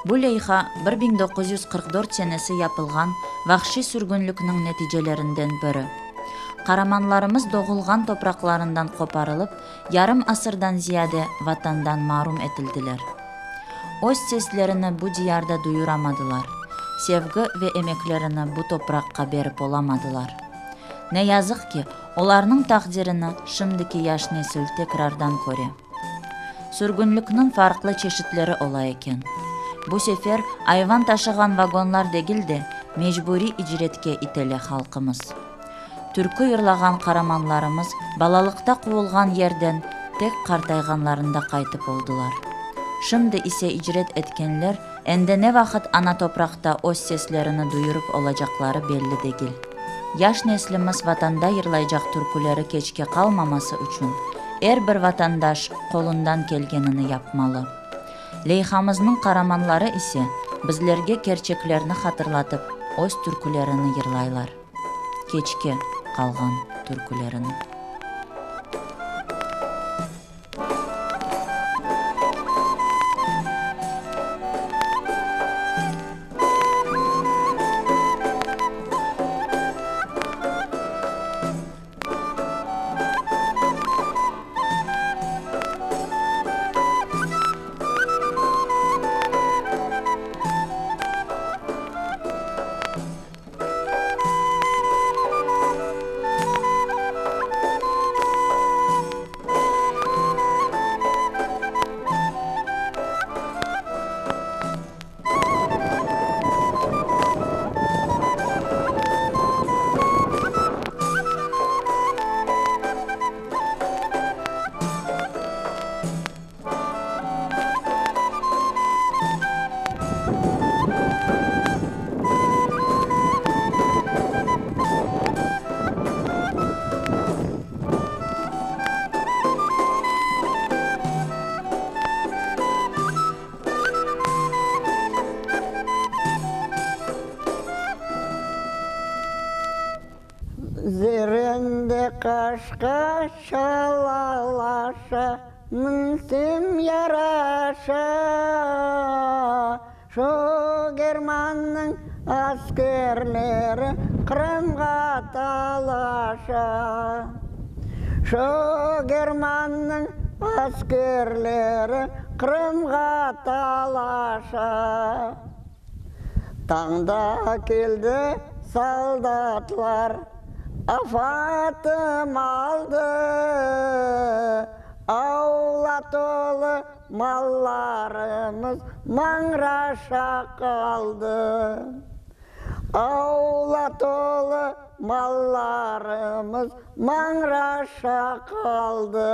Bu leyha 1944 senesi yapılğan vahşiy sürgünlikniñ neticelerinden biri. Qaramanlarımız doğulğan topraqlarından qoparılıp, yarım asırdan ziyade Vatandan marum etildiler. Öz seslerini bu diyarda duyuramadılar, sevgi ve emeklerini bu topraqqa berip olamadılar. Ne yazıq ki, olarnıñ taqdirini şimdiki yaş nesil tekrardan köre. Sürgünlikniñ farqlı çeşitleri ola eken. Bu sefer ayvan taşığan vagonlar degil de, mecburiy icretke itele halqımız. Türkü yırlağan qaramanlarımız balalıqta quvulğan yerden tek qartayğanlarında qaytıp oldılar. Şimdi ise icret etkenler endi ne vaqıt ana topraqta öz seslerini duyurıp olacaqları belli degil. Yaş neslimiz Vatanda yırlaycaq türküleri keçke qalmaması içün er bir vatandaş qolundan kelgenini yapmalı. Leyhamıznıñ qaramanları ise bizlerge kerçeklerni hatırlatıp öz türkülerini yırlaylar. Keçke qalğan türkülerini. Zerende qaşqa şalalaşa, Minsem yaraşa. Şu germannıñ askerleri Qırımğa talaşa. Şu germannıñ askerleri Qırımğa talaşa. Tañda keldi soldatlar, Afatım aldı. Avla tolu mallarımız mañraşa qaldı. Avla tolu mallarımız mañraşa qaldı.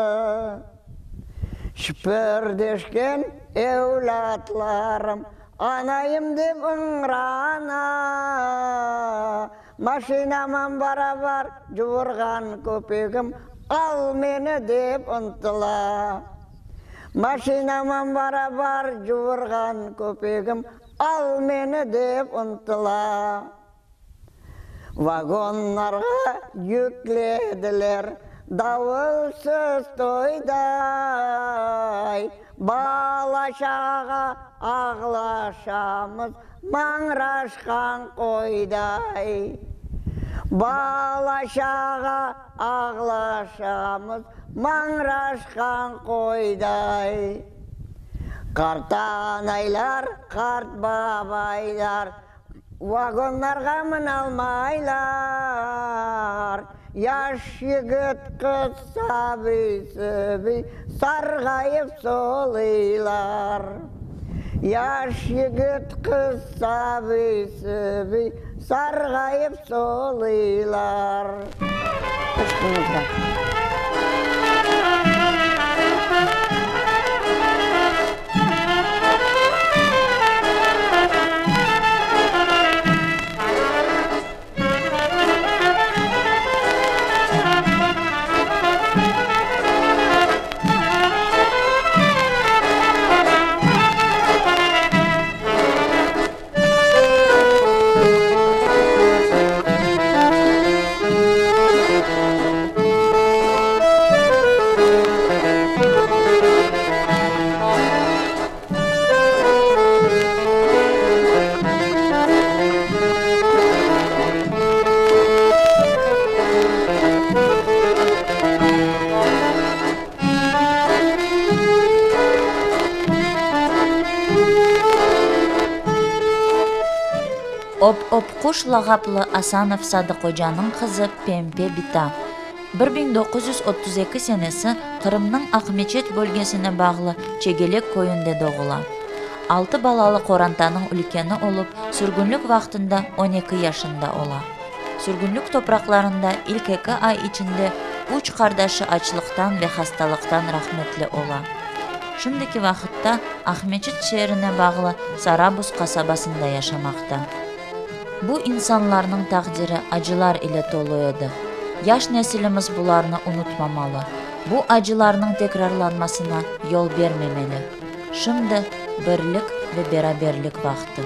Şipirdeşken evlâtlarım anayım dep ıñrana. Maşinaman barabar cuvurğan köpegim al meni dep ıntıla. Maşinaman barabar cuvurğan köpegim al meni dep ıntıla. Vagonlarğa yüklediler davulsız toyday, Bala-çağa ağlaşamız mañraşqan qoyday. Bala-çağa ağlaşamız mañraşqan qoyday. Qartanaylar, qartbabaylar Vagonlarğa minalmaylar, Yaş yigit, qız, sabiy-sıbiy sarğayıp solıylar. Yaş yigit, qız, sabiy-sıbiy sarğayıp solıylar. Eşqiñizge. Op-Opquş lağaplı Asanov Sadıq ocanıñ qızı Pempe bita. 1932 senesi Qırımnıñ Aqmeçet bölgesine bağlı Çegelek köyünde doğula. Altı balalı qorantanıñ ülkeni olıp, sürgünlik vaqtında on eki yaşında ola. Sürgünlik topraqlarında ilk eki ay içinde üç qardaşı açlıqtan ve hastalıqtan rahmetli ola. Şimdiki vaqıtta Aqmeçit şeerine bağlı Sarabuz qasabasında yaşamaqta. Bu insanlarnıñ taqdiri acılar ile tolu edi. Yaş nesilimiz bularnı unutmamalı, bu acılarnıñ tekrarlanmasına yol bermemeli. Şimdi birlik ve beraberlik vaqtı.